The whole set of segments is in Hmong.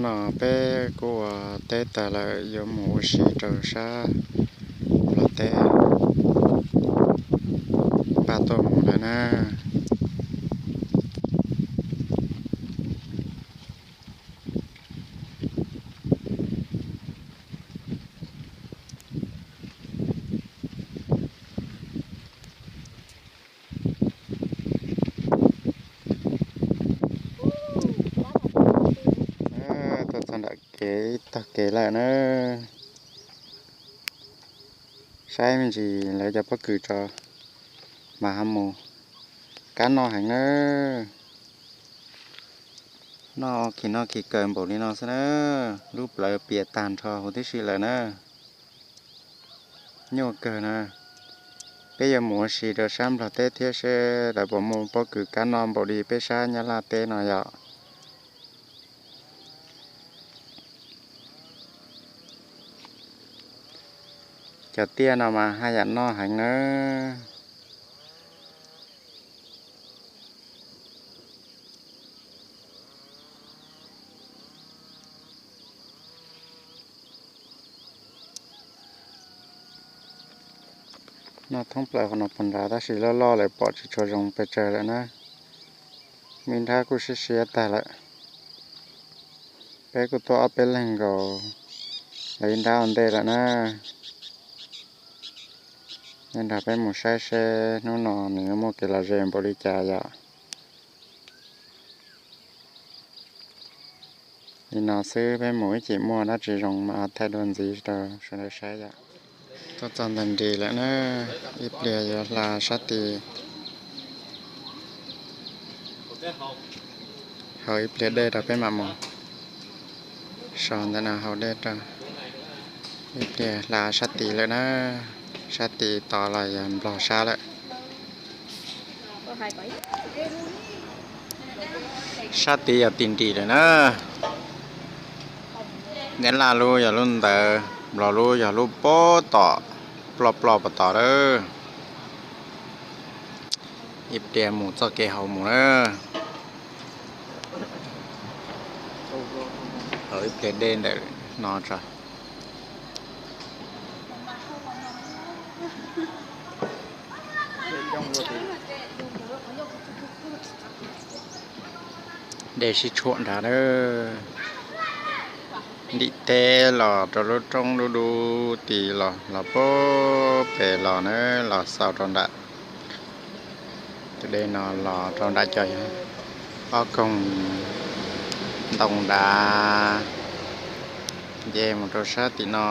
No peb kuj ua teb tag lawm yuav mus ua si rau sab Nplog teb, npaj tuaj mus lawm na. Tuaj txog nram kev tog kev lawm na. Saib me ntsis lawv cov pob kws tso mas ho mus kab noj heev na. Noj khi noj khi kaw npaum li no xwb na. Lub plawv piam tag nrho huv tib si lawm na. Nyuaj kawg na. Peb yuav mus ua si rau sab Nplog teb thiab seb lawv puas muaj pob kws kab noj npaum li peb sab Nyab Laj teb no yom. Cov tiaj no mas haj yam noj heev na. Noj thoob plaws qhov no puag nrad tab sis loj loj lawm pom tsis tshua zoo pes tsawg lawm na. Me nrab kuj siab siab tag lawm. Peb kuj tuaj ob peb leeg nkaus, lawv ib nrab ua ntej lawm na. Nyob nrog peb mus saib seb hnub no nws yuav muaj kev lom zem npaum li cas yom. Li no xwb, peb mus ib chim muaj dab tsi zoo mas thaij dua ntxiv rau sawv daws saib yom. Tuaj txog ntawm nris lawm na, ib pliag yuav hla sab tid. Haus ib pliag dej rau peb mam mus. So ntawm no haus dej rau. Ib pliag hla sab tid lawm na, sab tid tod los yog Nplog sab lawm. Sab tid yog tim nrim lawm na. Nyab Laj lub yog lub ntawd, Nplog lub yog lub puag tom, ploj ploj puag tom lawm. Ib pliag mus txoj kev hauv mus na. Haus ib pliag dej ntawm no tso. Dej sib tshuam nrad na. Ntim teb los rau lub roob dub dub tid los los puag pem los na, los xaus rau nram. Tus dej no los rau nram cov ob koog ntoo dav, nce mus rau sab tim no,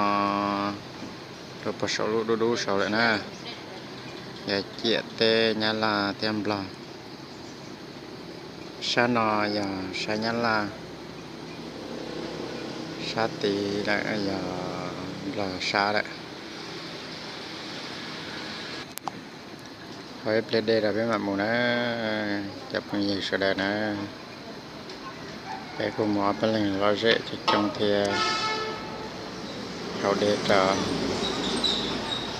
rau puag saum lub dub dub saud lawm na. Yog ciam teb Nyab Laj thiab Nplog. Sab no yog sab Nyab Laj, sab tid lawm yog Nplog sab lawm. Haus ib pliag dej rau peb mam mus na, cov phooj ywg sawv daws na. Peb kuj mus ob peb leeg lom zem coob coob thiab, haus dej rau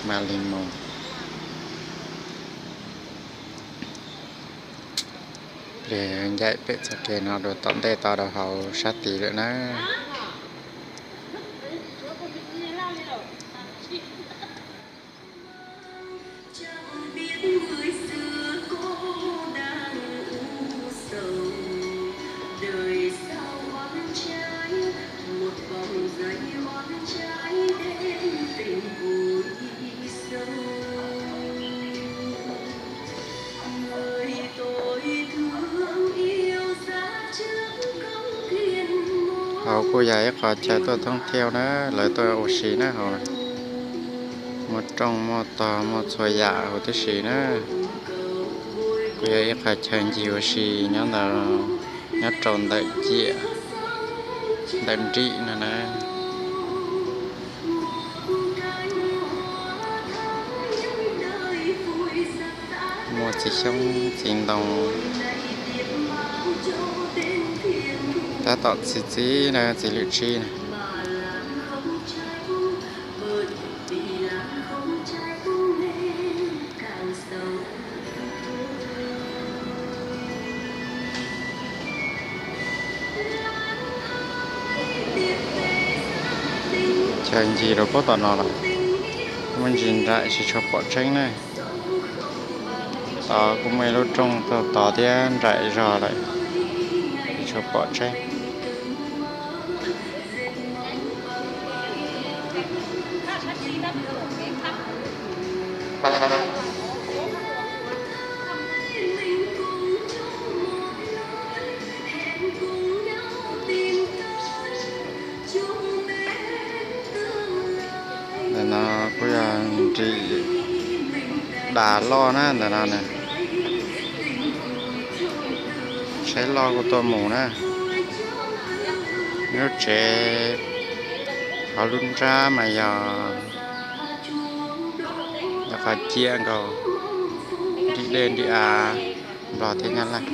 mam li mus. Pliag ncaim pem txoj kev no dua tom ntej tod rau hauv sab tid lawm na. Hauv kuj yog ib qho chaw tuaj thoob thiaus na, lawv tuaj ua si na hauv. Muaj rooj muaj tog muaj txhua yam huv tib si na. Kuj yog ib qho chaw ncig ua si nyob ntawm, nyob rau ntawm ciam, ntawm nrim no na. Muaj txiv xyoob txiv ntoo, tab tom txi txiv na, txiv lwm tsib na. Kawg ncig rau pob tom no lawm, muaj ntsis nraim tsis tshua pom tseeb na. Tod kuj muaj ib lub rooj tod thiab, nraim zog lawm, tsis tshua pom tseeb. Ntawm no kuj yog nrim das loj na ntawm no na. Tsheb loj kuj tuaj mus na. Lub tsev hauv lub nrab mas yog, yog qhov ciab nkaus, nrim dej nrim av, Nplog thiab Nyab Laj.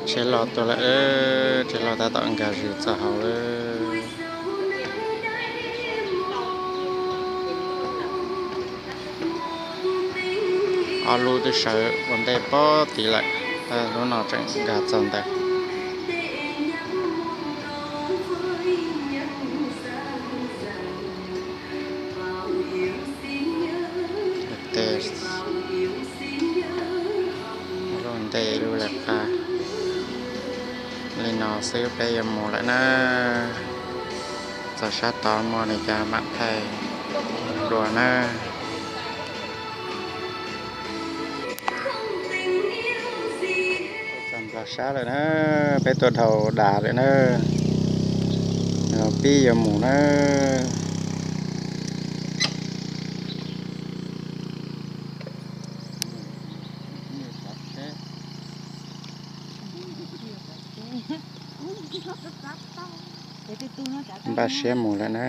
Tsheb loj tuaj lawm, tsheb loj tab tom nkag zws txog hauv lawm. Ob lub twb sawv ua ntej pob tid lawm, lub no tseem nkag txog ntawd. Tes, lub ntej lub lawv qab. Li no xwb peb yuav mus lawm na. Txog sab tod muaj li cas mam thaij dua na. Txog Nplog sab lawm na, peb tuaj dhau das lawm na. Los pib yuav mus na. Npaj siab mus lawm na.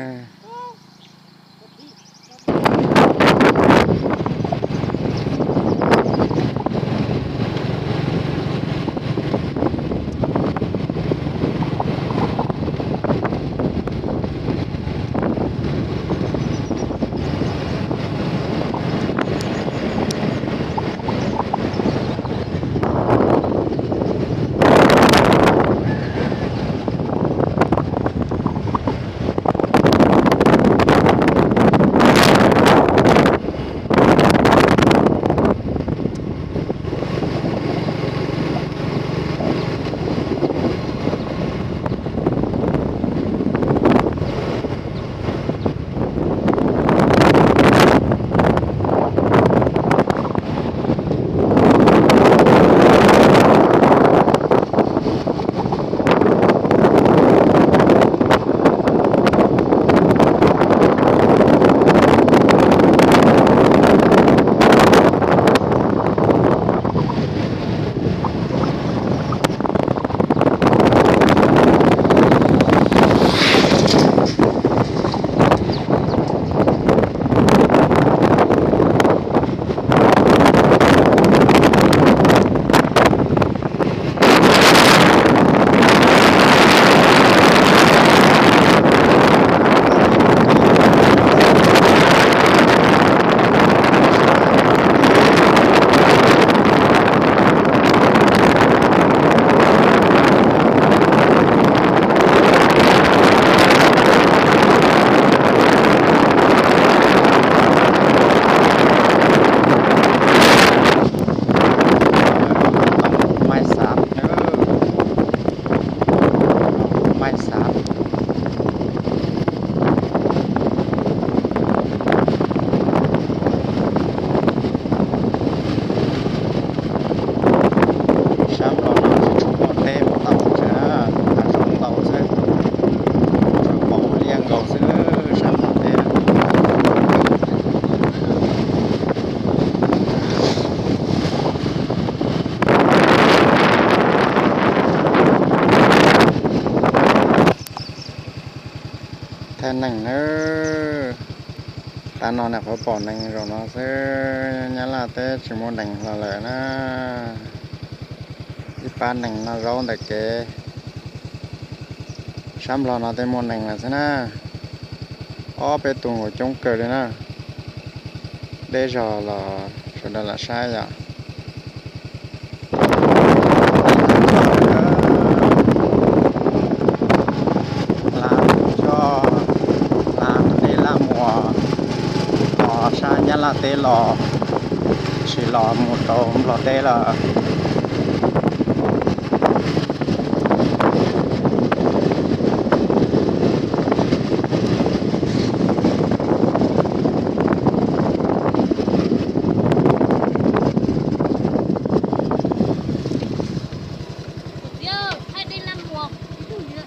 Maij xav, maij xav. Sab Nplog no tsis tshua muaj teb mus tau xwb, hav zoov ntau xwb, tsuas pom liaj nkaus xwb, sab Nplog teb. Thaij neeg nawb. Qab no nyuam qhuav pom neeg zaum no xwb, Nyab Laj teb tsis muaj neeg hlo lawm na. Ib pab neeg noj zaub ntawm kev. Sab Nplog no tej muaj neeg lawm xwb na. Ob peb tug nkaus coob kawg li na. Deb zog los sawv daws lam saib yom. Laj teb los, tsis los mus rau Nplog teb lawm.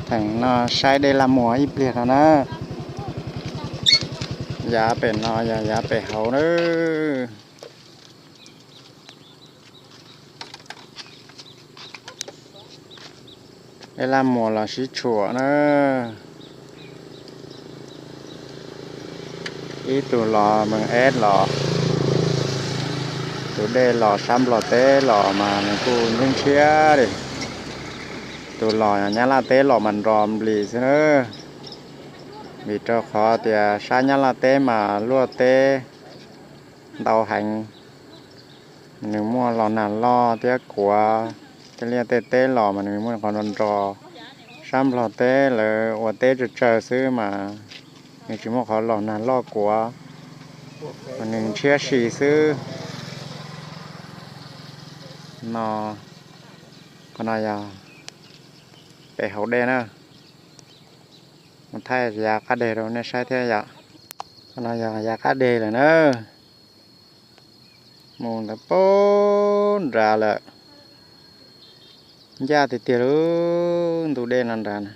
Theem no saib dej Laj Muas ib pliag no na. Yav pem no yog yav pem hauv na. Dej Laj Muas los sib tshuam na. Ib tug los Mees Eb los, tus dej los sab Nplog teb los mas nws kuj ntshiab ntshiab li. Tus los Nyab Laj teb los mas nro nplis xwb na. Vim rau qhov tias sab Nyab Laj teb mas luaj teb ntau heev, nws muaj los nag loj thiab kuav, tej liaj tej teb los mas nws muaj qhov nro nro. Sab Nplog teb lawv ua teb tsawg tsawg xwb mas nws tsis muaj qhov los nag loj kuav, mas nws ntshiab si xwb. No, qhov no yog pem hauv dej na. Mus thaij yav qab deg rau nej saib thiab yom. Qhov no yog yav qab deg lawm na. Mus ntawd pab nrad lawm. Ncaj tiag tiag lub ntu dej no nrad na.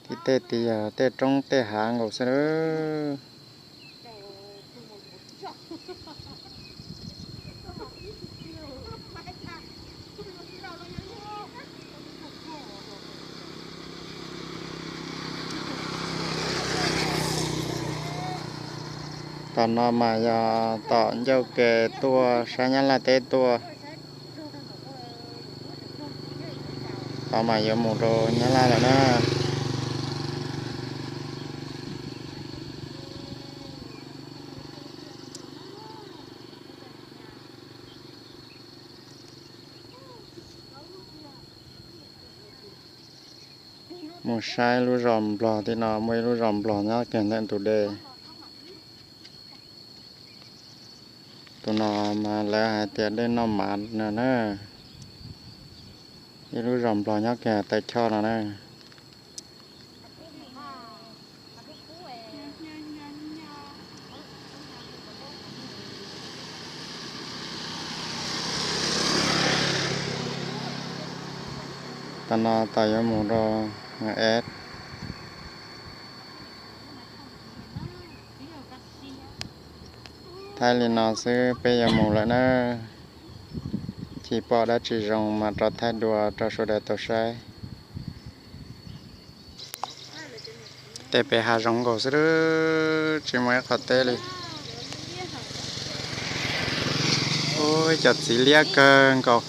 Tim tej tid yog tej roob tej hav nkaus xwb lawm. Tom no mas yog tom ncauj ke tuaj sab Nyab Laj teb tuaj. Tom mas yuav mus rau Nyab Laj lawm na. Mus saib lub zos Nplog tim no, muaj ib lub zos Nplog nyob kiag ntawm ntug dej. Tus no mas lawv hais tias dej noj mav no na. Ib lub zos Nplog nyob kiag taw choj no na. Tam no tos yuav mus rau Ev. Thaij li no xwb peb yuav mus lawm na. Tsis pom dab tsi zoo mas rov thaij dua rau sawv daws tau saib. Tej pem hav zoov nkaus xwb, tsis muaj ib qho teb li. Ua cov txiv liab kawg nkaus.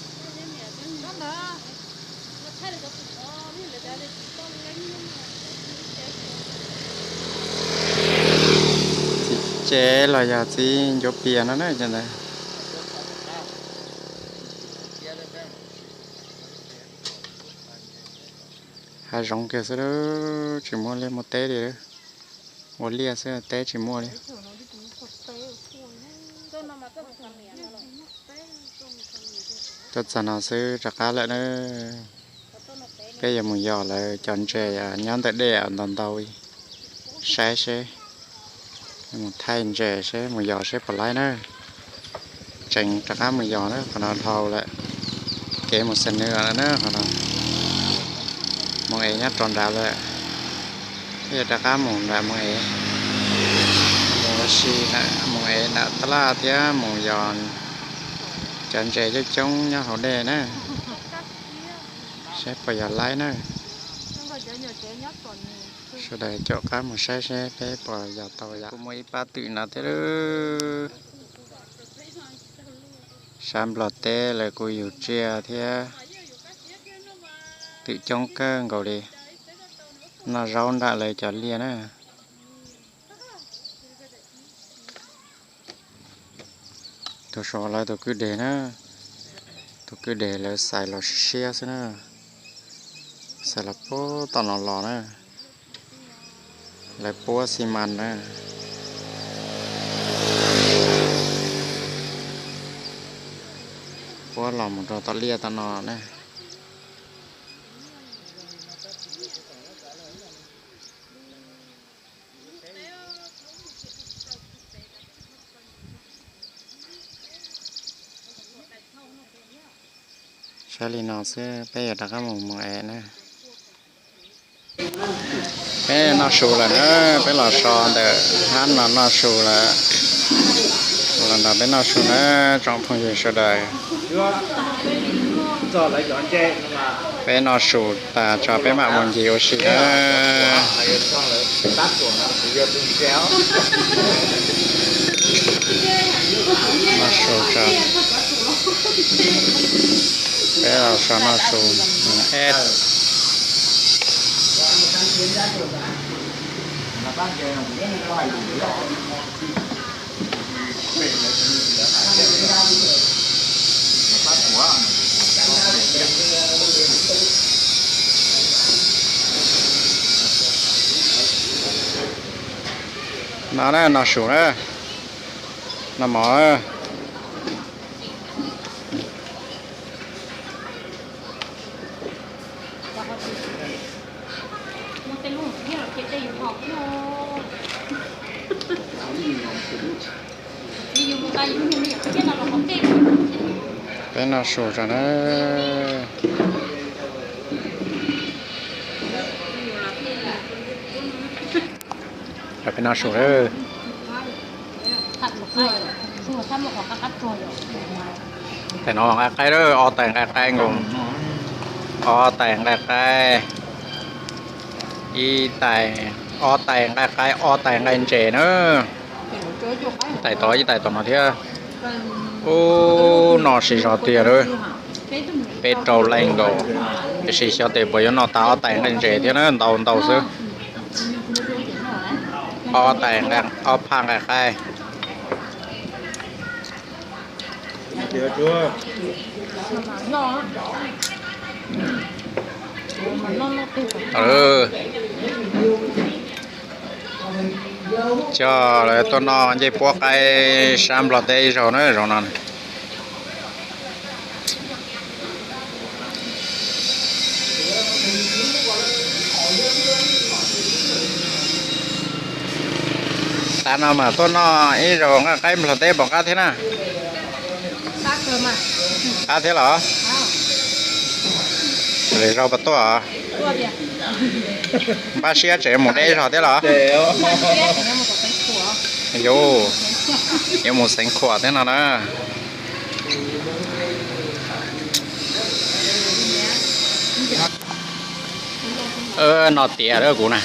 Txiv cev los yog txiv ncuav pias no na cov ntawd. Hav zoov kiag xwb, tsis muaj liaj muaj teb li. Ua liaj xwb teb tsis muaj li. Tuaj txog no xwb rov qab lawm na. Peb yuav mus yos lawv cov ntses nyob ntawm dej ntau ntau, saib seb, mus thaij ntses seb mus yos seb puas laib na. Tseev rov qab mus yos na, qhov no dhau lawm. Kev mus Xam Nws lawm na qhov no. Mus ev nyob rau nrad lawm. Thiaj rov qab mus nram Mus Ev, mus ua si, mus ev nram tab laj thiab mus yos cov ntses coob coob nyob hauv dej na. Saib puas yog laib na. Sawv daws caum qab mus saib seb peb puas yos tau yom. Kuj muaj ib pab twm no thiab. Sab Nplog teb lawv kuj yug tsiaj thiab. Twm coob kawg nkaus li. Noj zaub nram lawv cov liaj na. Tus saum lawv tus kwj deg na, tus kwj deg lawv xais los siab siab xwb na, xais los puag tom no los na. Lawv puab xi mas na. Puab los mus rau tom liaj tom no na. Saib li no xwb peb yuav rov qab mus mus ev na. Peb noj su lawm na, peb los so ntawm hab no noj su lawm. Los nrog peb noj su na, tsoom phooj ywg sawv daws. Peb noj su tas tso peb mam mus ncig ua si na. Noj su tso. Peb los so noj su. Eb. No na, noj su na, noj mov. Peb noj su tso na. Peb noj su lawm. Tais no nqaij qaib lawm, ob tais nqaij qaib nkaus. Ob tais nqaij qaib, ib tais, ob tais nqaij qaib, ob tais nqaij ntses na. Ib tais tod, ib tais tom no thiab. Ub, noj sib zog tiag lawm. Peb rau leej nkaus, tiam sis xyov tes puas yuav noj tas ob tais nqaij ntses thiab na, ntau ntau xwb. Ob tais, ob phaj nqaij qaib. Coj lawv tuaj noj ncej puab qaib sab Nplog teb ib zaug na, zaum no. Tav no mas tuaj noj ib zaug nqaij qaib Nplog teb puas qab thiab na? Qab thiab los? Lwm zaug puas tuaj? Npaj siab tseem mus deb zog thiab los? Yuav mus Xeev Khuam thiab no na. No tiav lawm kuv na.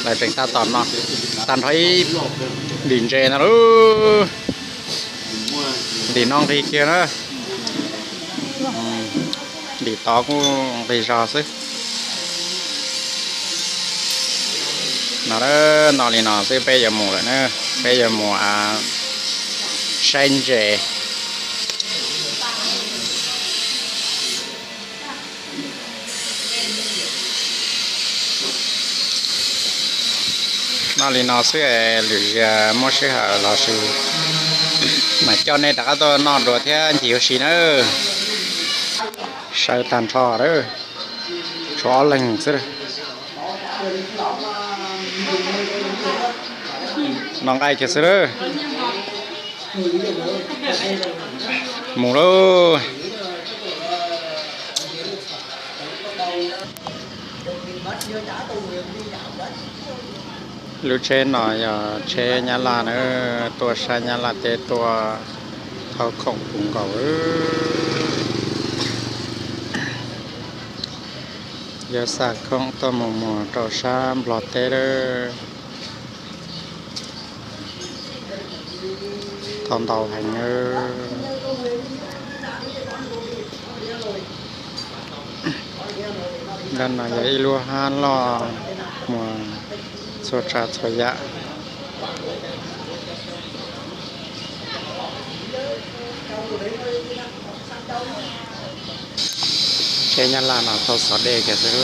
Lawv tseem tab tom no, tag nrho ib ntim ntses no lauj. Ntim no nqig kiag na. Ntim tod kuj nqig zog xwb. No, no li no xwb peb yuav mus lawm na. Peb yuav mus saib ntses. No li no xwb, lwm zaus muaj sij hawm los sis mas coj nej rov qab tuaj noj dua thiab ncig ua si nawb. Sawv tag nrho lawm, tshuav ob leeg xwb. Noj nqaij kiag xwb lawm. Mus lauj. Lub tsheb no yog tsheb Nyab Laj na, tuaj sab Nyab Laj teb tuaj thauj khoom puv nkaus. Yuav xa khoom tuaj mus muag rau sab Nplog teb lawm. Thauj ntau heev. Ntawm no yog ib lub hab loj muag txhua tsav txhua yam. Tsheb Nyab Laj no thauj xov dej kiag xwb.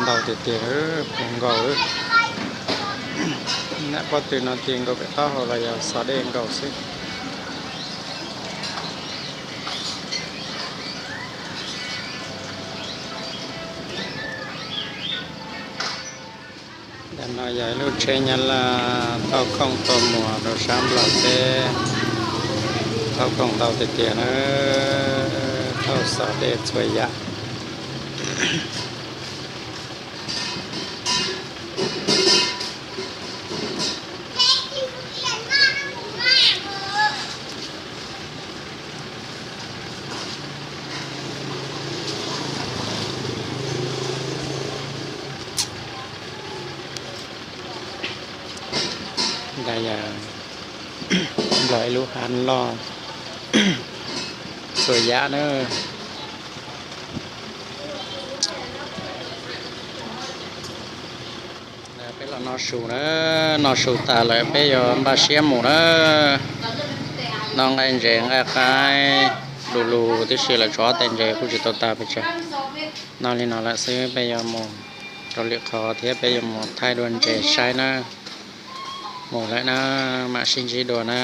Ntau tiag tiag, puv nkaus. Nram pob tw no ces nkaus pem taub hau los yog xov dej nkaus xwb. Ntawm no yog ib lub tsheb Nyab Laj thauj khoom tuaj muag rau sab Nplog teb, thauj khoom ntau tiag tiag na, thauj xov dej txhua yam. Ntawm yog Nplog ib lub hav loj txhua yam na. Peb los noj su na, noj su tas lawm peb yuav npaj siab mus na. Noj nqaij ntses nqaij qaib du lug tib si lawm, tshuav ob tais ntses kuj tsis tau tas pes tsawg. Noj li no lawm xwb peb yuav mus rau lwm qhov thiab peb yuav mus thaij dua ntses saib na. Mus lawm na, mam sib ntsib dua na.